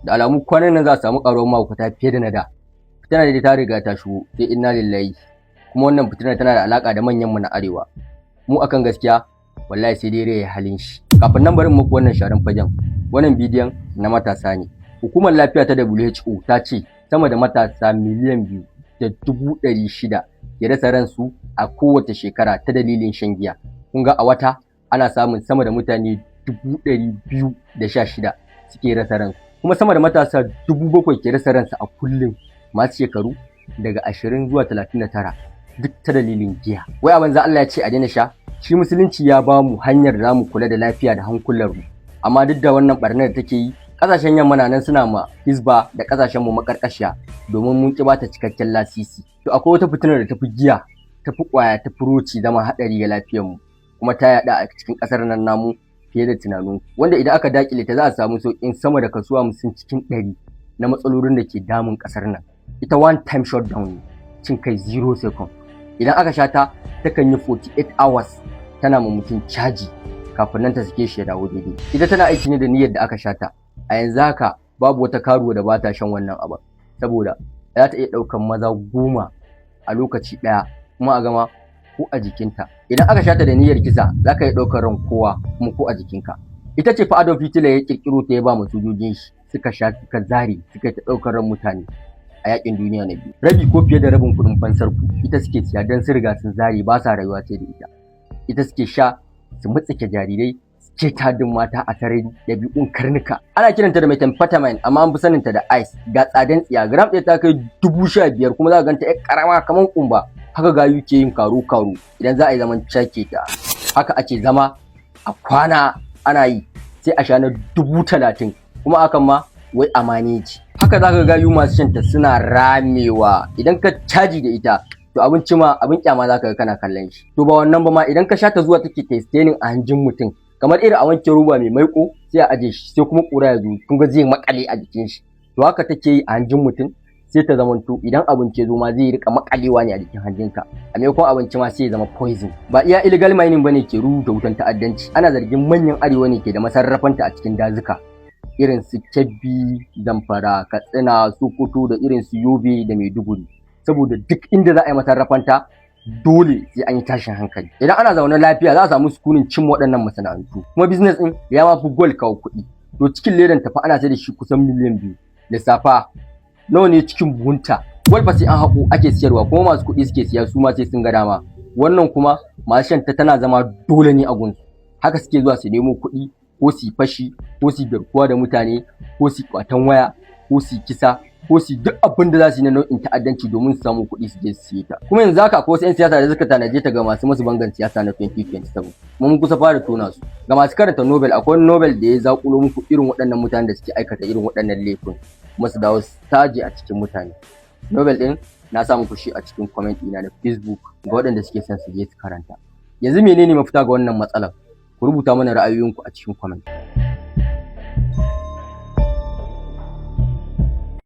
Da alamu kwanan nan za a samu ƙaruwar mahaukata fiye da na da. Fitina da ta riga ta shigo, sai inna lillahi. Kuma wannan fitina tana da alaƙa da manyan mu na arewa. Mu akan gaskiya, wallahi sai dai rai halin shi. Kafin nan, bari muku wannan sharan fagen. Wannan bidiyon na matasa ne. Hukumar lafiya ta WHO ta ce sama da matasa 2,600,000 ke rasa ransu a kowace shekara ta dalilin shan giya. Kun ga a wata ana samun sama da mutane 216,000 suke rasa ransu. Kuma sama da matasa 7,000 ke rasa ransu a kullum, masu shekaru daga 20 zuwa 39, duk ta dalilin giya. Wai a banza Allah ya ce a daina sha? Shi Musulunci ya ba mu hanyar da mu kula da lafiya da hankulan mu. Amma duk da wannan barnar da take yi, kasashen yamma na nan suna ma Hizba da kasashen mu makarkashiya domin mun ki bata cikakken lasisi. To akwai wata fitinar da tafi giya, tafi kwaya, ta furoci zama hadari ga lafiyar mu, kuma ta yada a cikin kasar nan namu fiye da tunanin, wanda idan aka dakile ta za a samu sauƙin sama da kaso 50% na matsalolin da ke damun kasar nan. Ita one time shutdown ne, cin kai 0 second. Idan aka sha ta, takan yi 48 hours tana ma mutum caji kafin nan ta sake shi ya dawo daidai. Ita tana aiki ne da niyyar da aka sha ta. A yanzu haka babu wata karuwa da bata shan wannan abin, saboda za ta iya ɗaukan maza 10 a lokaci ɗaya kuma a gama ko a jikinta. Idan aka sha ta da niyyar kisa, za ka iya ɗaukar ran kowa kuma ko a jikinka. Ita ce fa Adolf Hitler ya kirkiro ta, ya ba ma sojojin shi, suka sha, suka zare, suka ta ɗaukar ran mutane a yakin duniya na biyu. Rabi ko fiye da rabin kuɗin fansar ku ita suke siya, don sun riga sun zare, ba sa rayuwa sai da ita. Ita suke sha su mutsike jarirai, suke tadin mata a sarari, ɗabi'un karnuka. Ana kiranta da methamphetamine, amma an fi saninta da ice. Ga tsadan tsiya, gram ɗaya ta kai 15,000, kuma za ka ganta ƴar ƙarama kamar kumba. Haka gayu ke yin karo karo idan za a yi zaman cake ta. Haka ake zama a kwana ana yi, sai a sha na 30,000, kuma akan ma wai a manage. Haka za ka gayu masu shanta suna ramewa. Idan ka caji da ita, to abinci ma abin kyama za ka ga kana kallon shi. To ba wannan ba ma, idan ka sha ta, zuwa take testing a hanjin mutum, kamar irin a wanke roba mai maiko sai a aje shi, sai kuma ƙura ya zo, kun ga zai makale a jikin shi. To haka take yi a hanjin mutum, sai ta zamanto idan abinci ya zo ma zai rika makalewa ne a jikin hanjinka, a maimakon abinci ma sai ya zama poison. Ba iya illegal mining bane ke rubuta wutan ta'addanci. Ana zargin manyan arewa ne ke da masarrafanta a cikin dazuka irin su Kebbi, Zamfara, Katsina, Sokoto da irin su Yobe da Maiduguri, saboda duk inda za a yi masarrafanta dole sai an yi tashin hankali. Idan ana zaune lafiya, za a samu sukunin cin waɗannan masana'antu. Kuma business ɗin ya ma fi gold kawo kuɗi. To cikin ledan tafi ana sai da shi kusan miliyan 2. Lissafa nawa ne cikin buhunta. Gold fa sai an haƙo ake siyarwa, kuma masu kuɗi suke siya, su ma sai sun ga dama. Wannan kuma masu shan ta tana zama dole ne a gunsu. Haka suke zuwa su nemo kuɗi, ko su fashi, ko su garkuwa da mutane, ko su kwatan waya, ko su kisa, ko su duk abin da za su yi na nau'in ta'addanci domin su samu kuɗi su je su siye ta. Kuma yanzu haka akwai wasu 'yan siyasa da suka tanaje ta ga masu masu bangan siyasa na 2027. Mun kusa fara tona su. Ga masu karanta novel, akwai novel da ya zakulo muku irin waɗannan mutanen da suke aikata irin waɗannan laifin kuma su dawo su taje a cikin mutane. Novel ɗin na sa muku shi a cikin comment ɗina na Facebook ga waɗanda suke son su je su karanta. Yanzu menene mafita ga wannan matsalar? Ku rubuta mana ra'ayoyinku a cikin comment.